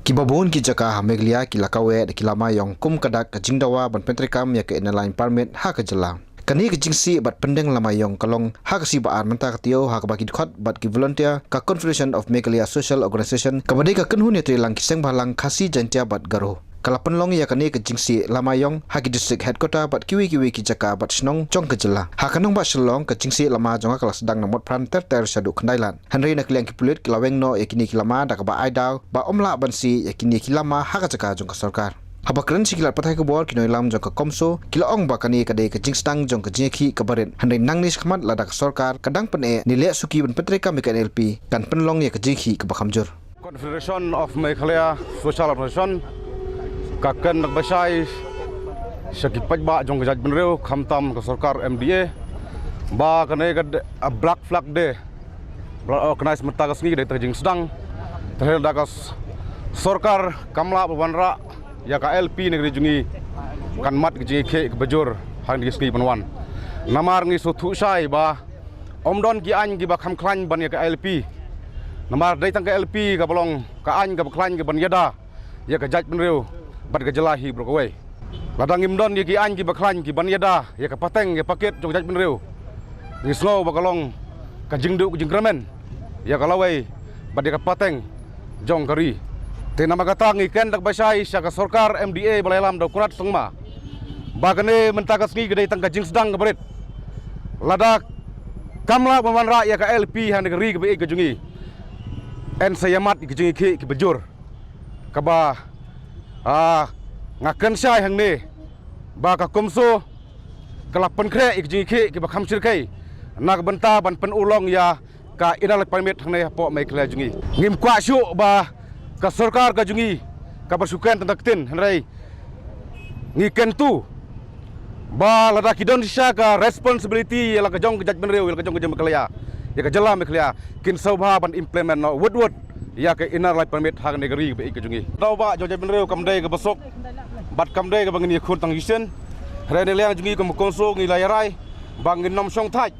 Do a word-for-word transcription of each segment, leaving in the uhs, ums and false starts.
Kiba bun ki jaka ha Meghalaya ki la kaweh da ki lama ïong kum ka dak ka jingdawa ban pyntreikam ïa ka Inner Line Permit ha ka jylla. Kane ka jingsieh bad pyndeng lama ïong ka long ha ka sngi ba ar mynta ka taïew ha kaba ki dkhot bad ki volunteer ka Confederation of Meghalaya Social Organisation kaba dei ka kynhun ïatreilang ki seng bhalang Khasi, Jaintia bad Garo ka la pynlong ïa kane ka jingsieh lama ïong ha ki district headquarter bad kiwei kiwei ki jaka bad shnong jong ka jylla. Ha ka nongbah Shillong ka jingsieh lama jong ka ka la sdang na Motphran ter ter shaduh Khyndai Lad. Hynrei na ka liang ki pulit ki la weng noh ïa kine ki lama da kaba ai daw ba ym lah ban sieh ïa kine ki lama ha ka jaka jong ka sorkar. Haba kren sha ki lad pathai khubor, ki nongïalam jong ka CoMSO ki la ong ba kane ka dei ka jingsdang jong ka jingïakhih kaba rit, hynrei nangne shakhmat lada ka sorkar ka dang pyneh ne leh suki ban pyntreikam ïa ka NLP, kan pynlong ïa ka jingïakhih kaba kham jur. Confederation of Meghalaya Social Organisation ka kren da kaba shai sha ki paidbah jong ka jaitbynriew, khamtam ka sorkar MDA, ba kane ka de-, a Black Flag Day ba la organise mynta ka sngi ka dei tang ka jingsdang. Te lada ka s-, sorkar kam lah ban wanrah ïa ka ILP na ka ri jong ngi, kan mad ka jingïakhih kaba jur ha kine ki sngi ban wan. Namar ngi sngewthuh shai ba ym don ki aiñ kiba kham khlaiñ ban ïa ka ILP. Namar dei tang ka ILP kaba long ka aiñ kaba khlaiñ kaban ïada ïa ka jaitbynriew bad ka jylla hi baroh kawei. Lada ngim don ïa ki aiñ kiba khlaiñ kiban ïada ïa ka pateng ïa ka packet jong ka jaitbynriew, ngi sngew ba ka long ka jingduh ka jingkyrmen ïa ka lawei bad ïa ka pateng jong ka ri. Te namar kata ngi kren da kaba shai sha ka sorkar MDA ba la ïalam da u Conrad Sangma ba kane mynta ka sngi ka dei tang ka jingsdang kaba rit. Lada kam lah ban wanrah ïa ka ILP ha kane ka ri kaba ïeit ka jong ngi, yn sa ïa mad ïa ka jingïakhih kaba jur. Kaba, ah, nga kren shai hangne ba ka CoMSO ka la pynkhreh ïa ka jingïakhih kaba kham shyrkhei na ka bynta ban pynurlong ïa ka Inner Line Permit hangne hapoh Meghalaya jong ngi. Ngim kwah shuh ba ka sorkar ka jong ngi kaba shu kren tang da ka ktien, hynrei ngi kyntu ba lada ki don shisha ka responsibility ïa la ka jong ka jaitbynriew, ïa la ka jong ka jylla Meghalaya, ïa ka jylla Meghalaya, kin sngewbha ban implement noh wut wut ïa ka Inner Line Permit ha kane ka ri kaba ïeit ka jong ngi. Daw ba jong ka jaitbynriew kam dei kaba suk bad kam dei kaba ngin ïakhun tang shisien. Hynrei na liang jong ngi kum ka CoMSO ngi la ïarai ba ngin nym shong thait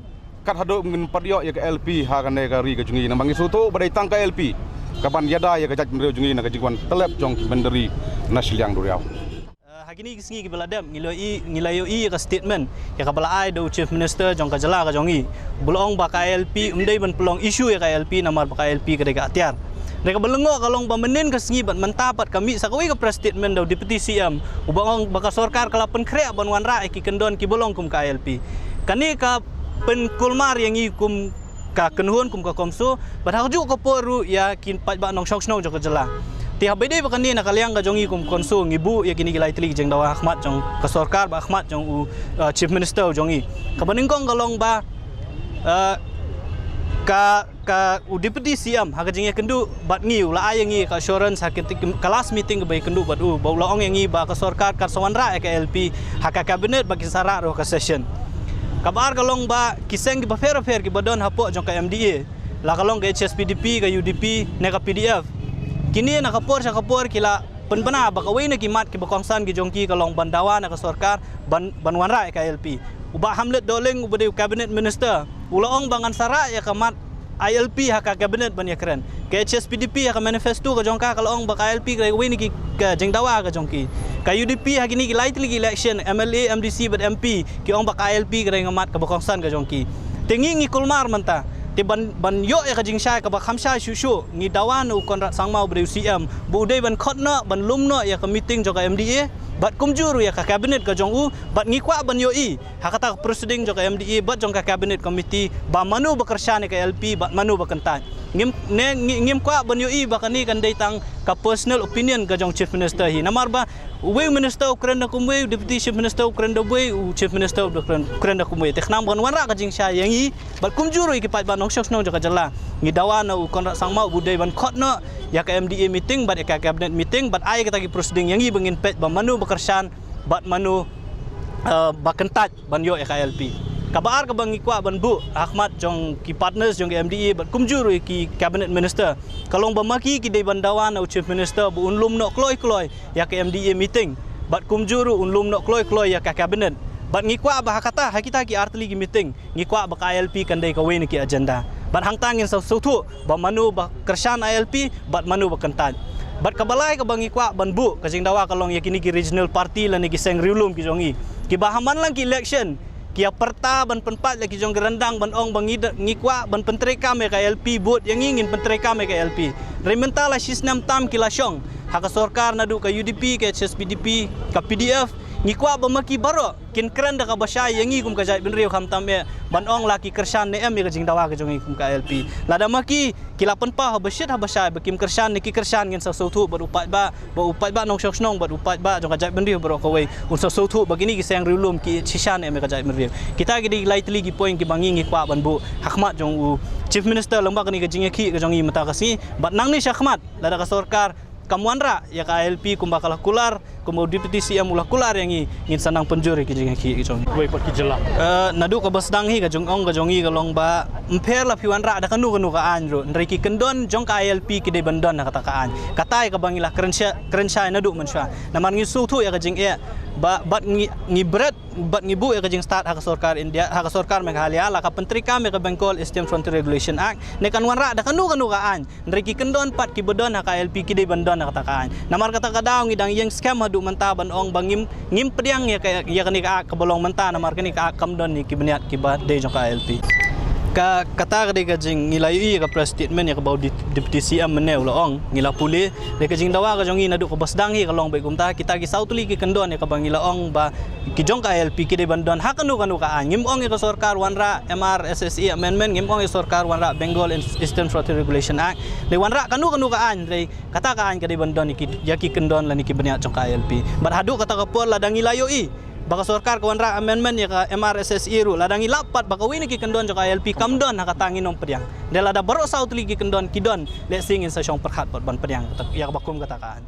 kat haduh ngin pat ïoh ïa ka ILP ha kane ka ri ka jong ngi, namar ngi sngewthuh ba dei tang ka ILP kaban ïada ïa ka jaitbynriew jong ngi na ka jingwan tlep jong ki mynder ri na shiliang duriaw. Eh, ha kine ki sngi kiba la dep ngi la ïohi, ngi la ïohi ïa ka statement ïa kaba la ai da u Chief Minister jong ka jylla ka jong ngi, ba u la ong ba ka ILP ym dei ban pynlong issue ïa ka ILP namar ba ka ILP ka dei ka atiar. Hynrei kaba lyngngoh ka long ba mynnin ka sngi bad mynta pat ka mih sa kawei ka press statement da u Deputy CM uba ong ba ka sorkar ka la pynkhreh ban wanrah ïa ki kyndon kiba long kum ka ILP. Kane ka pynkulmar ïa ngi kum ka kynhun, kum ka CoMSO bad ha kajuh ka por ruh ïa ki paidbah nongshong shnong jong ka jylla. Te haba ïadei bad kane na ka liang ka jong ngi kum ka CoMSO ngi buh ïa kine ki lai tylli ki jingdawa ha khmat jong ka sorkar bad ha khmat jong u, uh, Chief Minister u jong ngi. Kaba nyngkong ka long ba, uh, ka, ka u Deputy CM ha ka jingïakynduh bad ngi u la ai ïa ngi ka assurance ha ka, ka last meeting kaba ïakynduh bad u, ba u la ong ïa ngi ba ka sorkar kan sa wanrah ïa ka ILP ha ka cabinet bad kin sa rah ruh ha ka session. Kaba ar ka long ba ki seng kiba pher pher kiba don hapoh jong ka MDA, la ka long ka HSPDP, ka UDP ne ka PDF, kine na ka por sha ka por ki la pynbna ba kawei na ki mat kiba kongsan ki jong ki ka long ban dawa na ka sorkar ban, ban wanrah ïa ka ILP. U Bah Hamlet Dohling uba dei u Cabinet Minister u la ong ba ngan sa rah ïa ka mat ILP ha ka cabinet ban ïakren. Ka HSPDP ha ka manifesto ka jong ka ka la ong ba ka ILP ka dei kawei na ki, ka jingdawa ka jong ki. Ka UDP ha kine ki lai tylli ki election, MLA, MDC bad MP, ki ong ba ka ILP ka dei ka mat kaba kongsan ka jong ki. Te ngi ngi kulmar mynta. Te ban, ban ïoh ïa ka jingshai kaba kham shai shuh shuh, ngi dawa na u Conrad Sangma uba dei u CM ba u dei ban khot noh, ban lum noh ïa ka meeting jong ka MDA bad kumjuh ruh ïa ka cabinet ka jong u, bad ngi kwah ban ïohi ha kata ka proceeding jong ka MDA bad jong ka cabinet committee ba mano ba kyrshan ïa ka ILP bad mano ba kyntait. Ngim, ne, ngi, ngim kwah ban ïohi ba kane kan dei tang ka personal opinion ka jong Chief Minister hi. Namar ba uwei u minister u kren da kumwei, u Deputy Chief Minister u kren da uwei, u Chief Minister u kren, kren da kumwei. Te khnang ban wanrah ka jingshai ïa ngi bad kumjuh ruh ïa ki paidbah nongshong shnong jong ka jylla, ngi dawa na u Conrad Sangma uba u dei ban khot noh ïa ka MDA meeting bad ïa ka cabinet meeting bad ai kata ki proceeding ïa ngi ba ngin peit ba mano ba kyrshan bad mano, eh, ba kyntait ban ïoh ïa ka ILP. Kaba ar kaba ngi kwah ban buh ha khmat jong ki partners jong ka MDA bad kumjuh ruh ïa ki cabinet minister ka long ba ma ki ki dei ban dawa na u Chief Minister ba un lum noh kloi kloi ïa ka MDA meeting bad kumjuh ruh un lum noh kloi kloi ïa ka cabinet. Bad ngi kwah ba ha kata, ha kita ki ar tylli ki meeting ngi kwah ba ka ILP kan dei kawei na ki agenda. Bad hangta ngin sa sngewthuh ba mano ba kyrshan ILP bad mano ba kyntait. Bad kaba lai kaba ngi kwah ban buh ka jingdawa ka long ïa kine ki regional party lane ki seng riewlum ki jong ngi, kiba ha man lang ki election ki ïa pyrta ban pynpait la ki jong ki ryndang ban ong ba ngi da-, ngi kwah ban pyntreikam ïa ka I L P, vote ïa ngi, ngin pyntreikam ïa ka I L P. Hynrei mynta la shisnem tam ki la shong ha ka sorkar, naduh ka U D P, ka H S P D P, ka P D F. Ngi kwah ba ma ki baroh kin kren da kaba shai ïa ngi kum ka jaitbynriew, khamtam eh ban ong la ki kyrshan ne em ïa ka jingdawa ka jong ngi kum ka I L P. Lada ma ki ki la pynpaw haba shit haba shai ba kim kyrshan ne ki kyrshan, ngin sa sngewthuh bad u paidbah, ba u paidbah nongshong shnong bad u paidbah jong ka jaitbynriew baroh kawei un sa sngewthuh ba kine ki seng riewlum ki shisha ne em ïa ka jaitbynriew. Kita ki dei lai tylli ki point kiba ngi ngi kwah ban buh ha khmat jong u Chief Minister lyngba kane ka jingïakhih ka jong ngi mynta ka sngi. Bad nangne shakhmat lada ka sorkar kam wanrah ïa ka I L P kumba ka la kular, kumba u Deputy C M u la kular ïa ngi, ngin sa nang pynjur ïa ki jingïakhih ki jong ngi. Wei pat ki jylla. Eh, naduh kaba sdang hi ka jingong ka jong ngi ka long ba ym pher la phi wanrah da kano kano ka aiñ ruh, hynrei ki kyndon jong ka I L P ki dei ban don ha kata ka aiñ. Kata ïa kaba ngi la kren sha-, kren shai naduh mynshuwa. Namar ngi sngewthuh ïa ka jingeh ba bad ngi, ngi bret bad ngi buh ïa ka jingstad ha ka sorkar India, ha ka sorkar Meghalaya, la ka pyntreikam ïa ka Bengal Eastern Frontier Regulation Act, ne kan wanrah da kano kano ka aiñ. Hynrei ki kyndon pat kiba don ha ka I L P ki dei ban don ha kata ka aiñ. Namar kata ka daw ngi dang ïeng skhem haduh mynta ban ong ba ngim, ngim pdiang ïa ka, ïa kane ka act kaba long mynta, namar kane ka act kam don ïa ki bniat kiba dei jong ka I L P. Ka, kata ka dei ka jing, ngi la ïohi ïa ka press statement ïa kaba u Deputy C M mynne u la ong, ngi la pule. Dei ka jingdawa ka jong ngi naduh kaba sdang hi ka long beit kumta, kita ki saw tylli ki kyndon ïa kaba ngi la ong ba ki jong ka I L P ki dei ban don ha kano kano ka aiñ. Ngim ong ïa ka sorkar wanrah M R S S A amendment, ngim ong ïa ka sorkar wanrah Bengal Eastern Frontier Regulation Act. Dei wanrah kano kano ka aiñ, dei kata ka aiñ ka dei ban don ïa ki, ïa ki kyndon lane ki bniat jong ka I L P. Bad haduh kata ka por lada ngi la ïohi ba ka sorkar ka wanrah amendment ïa ka M R S S A ruh, lada ngi lap pat ba kawei na ki kyndon jong ka I L P kam don ha kata, ngin ym pdiang. Dei lada baroh saw tylli ki kyndon ki don, lehse ngin sa shong pyrkhat pat ban pdiang ïa kaba kum kata ka aiñ.